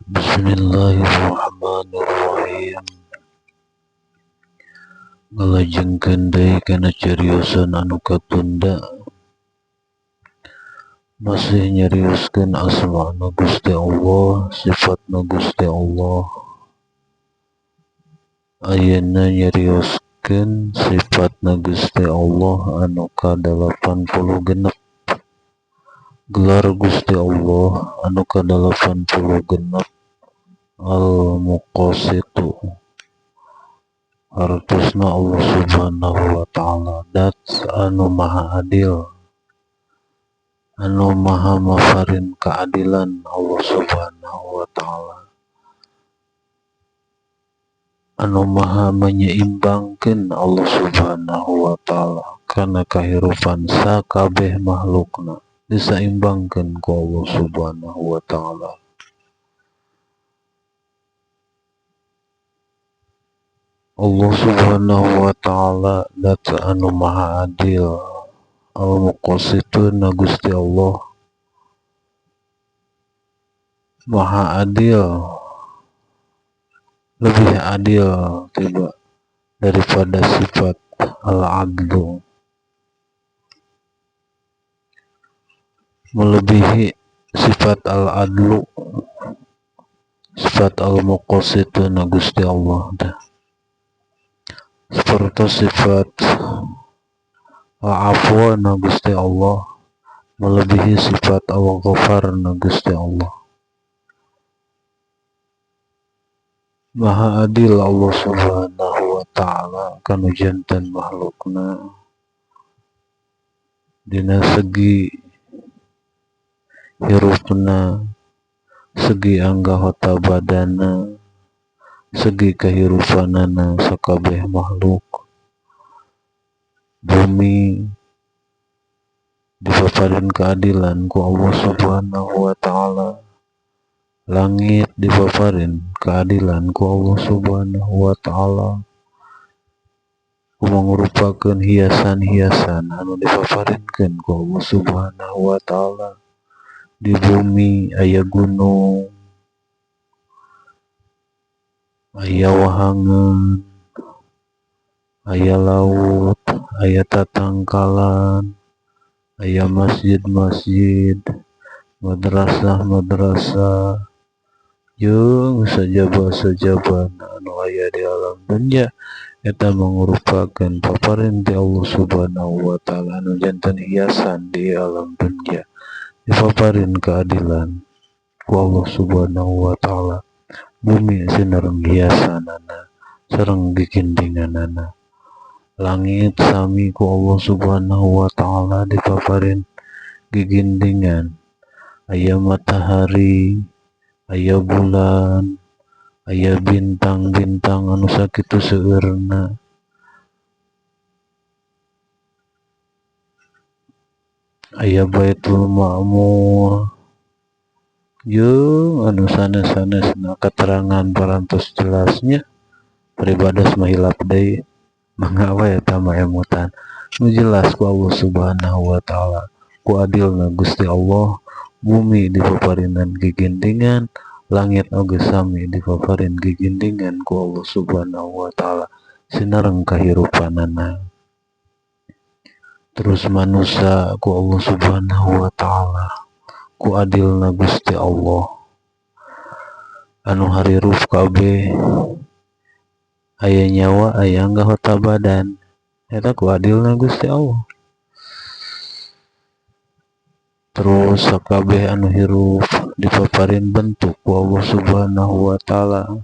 Bismillahirrahmanirrahim. Ngalajengkeun deui kana cariosan anu katunda, masih nyarioskeun asmana Gusti Allah, sifatna Gusti Allah. Ayeuna nyarioskeun sifatna Gusti Allah anu ka-86. Gelar Gusti Allah anu ka-86 Al-Muqasitu. Hartosna Allah Subhanahu wa Ta'ala dat anu maha adil, anu maha mafarin keadilan. Allah Subhanahu wa Ta'ala anu maha menyeimbangkan. Allah Subhanahu wa Ta'ala kana kahirupan sakabeh makhlukna disaimbangkeun ku Allah Subhanahu wa Ta'ala. Allah Subhanahu wa Ta'ala dat anu maha adil. Al-Muqasitun, Gusti Allah maha adil, lebih adil tiba daripada sifat al-adlu, melebihi sifat al-adlu, sifat al-muqasitun Gusti Allah dah. Seperti sifat al-afwa na Gusti Allah melebihi sifat al-ghafar na Gusti Allah. Maha adil Allah Subhanahu wa Ta'ala kanu janten makhlukna dina segi hirupna, segi anggota badana, segi kehirupanana sakabeh makhluk. Bumi dipaparin keadilan ku Allah Subhanahu wa Ta'ala, langit dipaparin keadilan ku Allah Subhanahu wa Ta'ala, mangrupakeun hiasan-hiasan anu dipaparinkeun ku Allah Subhanahu wa Ta'ala. Di bumi aya gunung, aya wahangan, aya laut, aya tatangkalan, aya masjid-masjid, madrasah-madrasah, jeung sajaba-sajabana anu aya di alam dunya eta mangrupakeun paparin ti Allah Subhanahu wa Ta'ala anu janten hiasan di alam dunya. Dipaparin keadilan ku Allah Subhanahu wa Ta'ala. Bumi sinareng hiasanana sareng gigindinganana. Langit sami ku Allah Subhanahu wa Ta'ala dipaparin gigindingan, aya matahari, aya bulan, aya bintang-bintang anu sakitu seueurna, aya Baitul Ma'mur jeung anu sanes-sanesna. Keterangan parantos jelasnya, pribados mah hilap deui, mangga we eta mah emutan. Nu jelas ku Allah Subhanahu wa Ta'ala, ku adilna Gusti Allah, bumi dipaparinan gigindingan, langit oge sami dipaparin gigindingan ku Allah Subhanahu wa Ta'ala sinareng kahirupanana. Terus manusia ku Allah Subhanahu wa Ta'ala, ku adilna Gusti Allah, anu harirup kabeh aya nyawa, aya anggota badan, eta ku adilna Gusti Allah. Terus sakabeh anu hirup dipaparin bentuk ku Allah Subhanahu wa Ta'ala,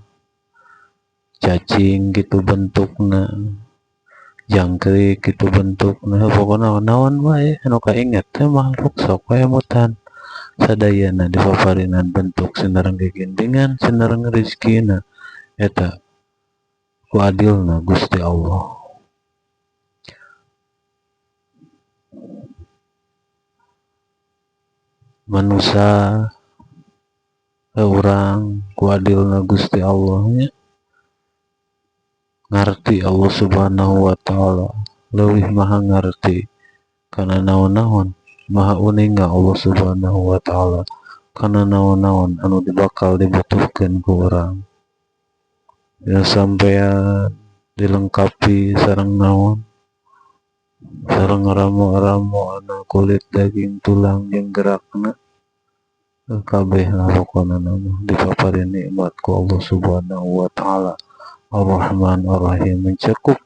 cacing gitu bentukna, jangkrik gitu bentukna, pokokna naon wae anu kainget teh makhluk sok wae emutan, sadayana dipaparinan bentuk sinareng gigindingan sinareng rezekina. Eta ku adilna Gusti Allah. Manusia urang ku adilna Gusti Allah nya ngarti. Allah Subhanahu wa Ta'ala leuwih maha ngarti kana naon-naon, maha uninga Allah Subhanahu wa Ta'ala. Kana naon-naon anu bakal dibutuhkeun ku urang ya. Sampean dilengkapi sareng naon, sareng ramo-ramo anu kulit, daging, tulang jeung gerakna, kabeh lah pokona mah dipaparin nikmat ku Allah Subhanahu wa Ta'ala. Ar-Rahman Ar-Rahim mencakup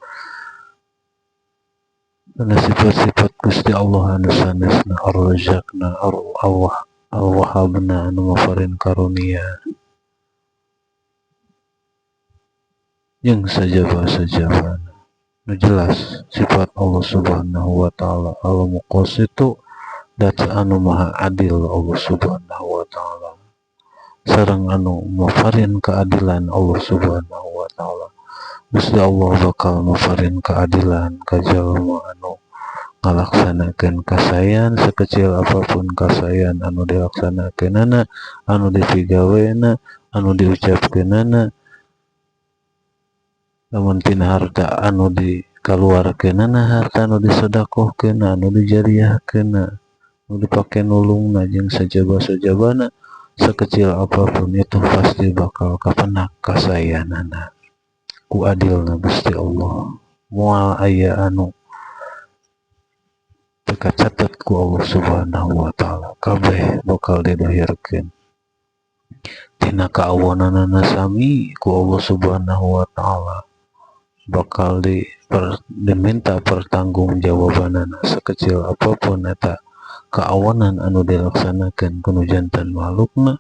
karena sifat-sifat Gusti Allah anu sanesna, Ar-Razzaqna, Allah Al-Wahhabna, anu maparin karunia jeung sajaba-sajabana. Nu jelas sifat Allah Subhanahu wa Ta'ala Al-Muqasitu, dat anu maha adil Allah Subhanahu wa Ta'ala, sareng anu maparin keadilan Allah Subhanahu wa Ta'ala. Gusti Allah bakal maparin keadilan ka jalma anu ngalaksanakeun kasaean, sekecil apapun kasaean anu dilaksanakeunana, anu dipigawena, anu diucapkeunana, lamun tina harta anu dikaluarkeunana, harta anu disodakohkeunna, anu dijariahkeunna, anu dipake nulungna, jeung sajaba-sajabana, sekecil apapun itu pasti bakal kapenak kasaeanana ku adilna Gusti Allah. Moal aya anu teu kacatet ku Allah Subhanahu wa Ta'ala, kabeh bakal didohirkeun tina kaawonanana. Sami ku Allah Subhanahu wa Ta'ala bakal diminta pertanggungjawabanana, sekecil apapun eta kaawonan anu dilaksanakeun ku nu janten makhlukna,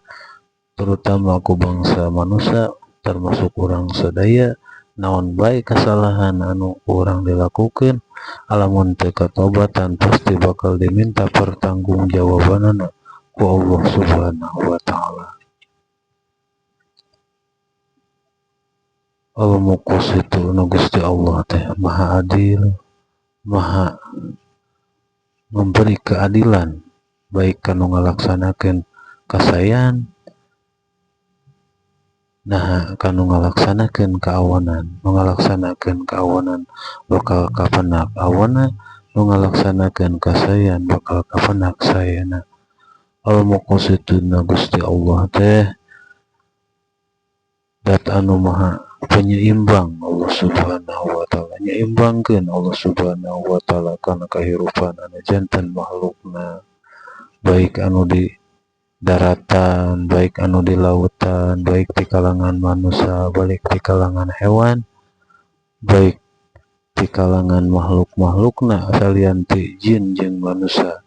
terutama ku bangsa manusia, termasuk urang sadaya. Naon bae kesalahan anu ku urang dilakukeun, alamun teu katobatan pasti bakal diminta pertanggungjawabanana ku Allah Subhanahu wa Ta'ala. Al-Muqasitu nu Gusti Allah teh maha adil, maha memberi keadilan, baik kanu ngalaksanakeun kasaean, nah kanu ngalaksanakeun kaawonan. Nu ngalaksanakeun kaawonan bakal kapenak awonna, nu ngalaksanakeun kasaean bakal kapenak saena. Al-Muqasitu na Gusti Allah teh dat anu maha penyeimbang. Allah Subhanahu wa Ta'ala nyeimbangkeun, Allah Subhanahu wa Ta'ala kana kahirupan anu janten makhlukna, baik anu di daratan, baik anu di lautan, baik di kalangan manusia, baik di kalangan hewan, baik di kalangan makhluk-makhlukna salian ti jin jeung manusia.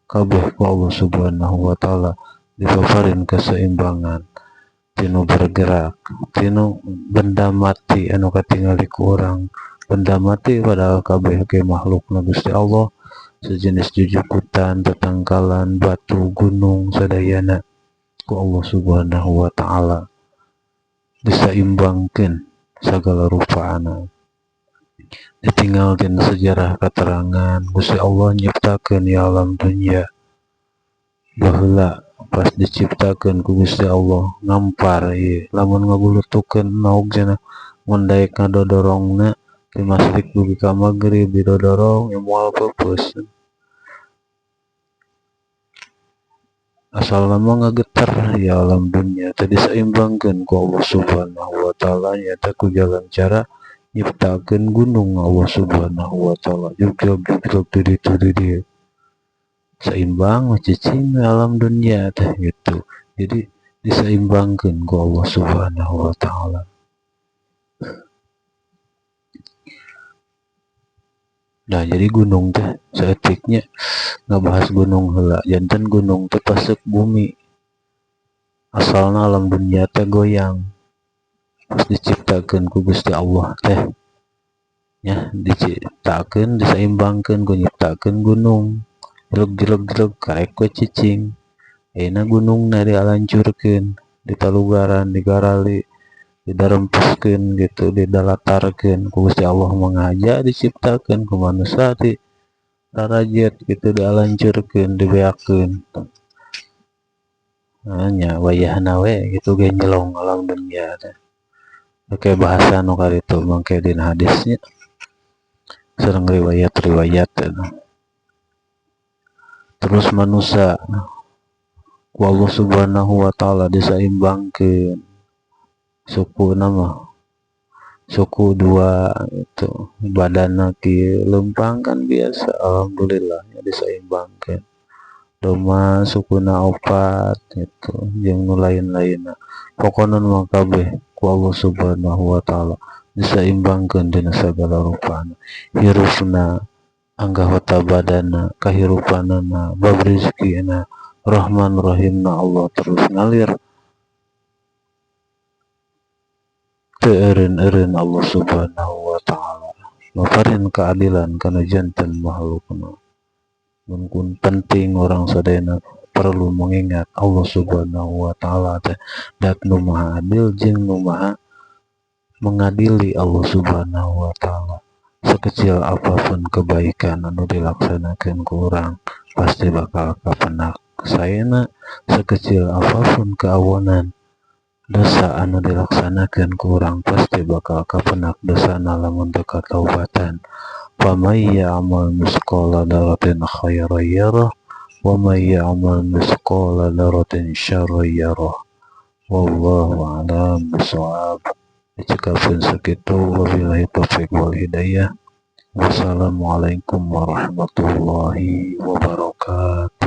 Kabeh ku Allah Subhanahu wa Ta'ala dipaparin keseimbangan, tinu bergerak, tinu benda mati anu katingali ku urang benda mati, padahal kabeh ge makhlukna Gusti Allah, sejenis jujukutan, tetangkalan, batu, gunung, sadayana ku Allah Subhanahu wa Ta'ala disaimbangkeun sagala rupaana. Ditinggal tina sejarah keterangan Gusti Allah nyiptakeun ya alam dunya, baheula pas diciptakeun ku Gusti Allah ngampar ieu. Lamun ngagulutukeun maug cenah, mun daek ngadodorongna ti masyrik dugi ka magrib didodorong ya moal peupeus, asalna mah ngageter ya alam dunya teh. Disaimbangkeun ku Allah Subhanahu wa Ta'ala nyaeta ku jalan cara nyiptakeun gunung. Allah Subhanahu wa Ta'ala jugjug jugjug di ditu di dieu saimbang cicing alam dunia teh gitu. Jadi diseimbangkeun ku Allah Subhanahu wa Ta'ala. Nah, jadi gunung teh saeutiknya ngabahas gunung heula. Janten gunung teh pasek bumi, asalna alam dunia teh goyang pas diciptakeun ku Gusti Allah teh nya. Diciptakeun, diseimbangkeun ku nyiptakeun gunung, jelek jelek jelek karek we cicing. Ayeuna gunungna dialancurkeun, ditalugaran, digarali, didarempeskeun gitu, didalatarkeun ku Gusti Allah. Mengaja diciptakeun ku manusia di rarajet gitu, dialancurkeun, dibeakeun. Nah, nya wayahna we gitu ge nyelong alam dunia teh. Oke, bahasa nu karitu mangke dina hadisnya sareng riwayat-riwayat. Terus manusia Ku Allah Subhanahu wa Ta'ala disaimbangkeun. Sukuna mah suku dua itu, badanna kieu leumpang kan biasa, alhamdulillah nya disaimbangkeun. Domba sukuna opat gitu, jeung nu lain-lainna. Pokona mah kabeh ku Allah Subhanahu wa Ta'ala disaimbangkeun dina sagala rupana. Hirupna, anggota badanna, kahirupanana, bab rezekina, Rahman Rahimna Allah terus ngalir. Teu eureun-eureun Allah Subhanahu wa Ta'ala maparin keadilan kana janten makhlukna. Mun penting urang sadayana perlu mengingat Allah Subhanahu wa Ta'ala teh dat nu maha adil jeung nu maha mengadili. Allah Subhanahu wa Ta'ala, sekecil apapun kebaikan anu dilaksanakeun ku urang pasti bakal kapendak saena, sekecil apapun keawonan dosa anu dilaksanakeun ku urang pasti bakal kapendak dosana lamun teu kataubatan. Famay ya'mal misqala dzarratin khairan yarah wa may ya'mal misqala dzarratin syarran yarah. Wallahu a'lam bishawab. Dicekapkeun sakitu, wabillahi taufik wal hidayah. Wassalamualaikum warahmatullahi wabarakatuh.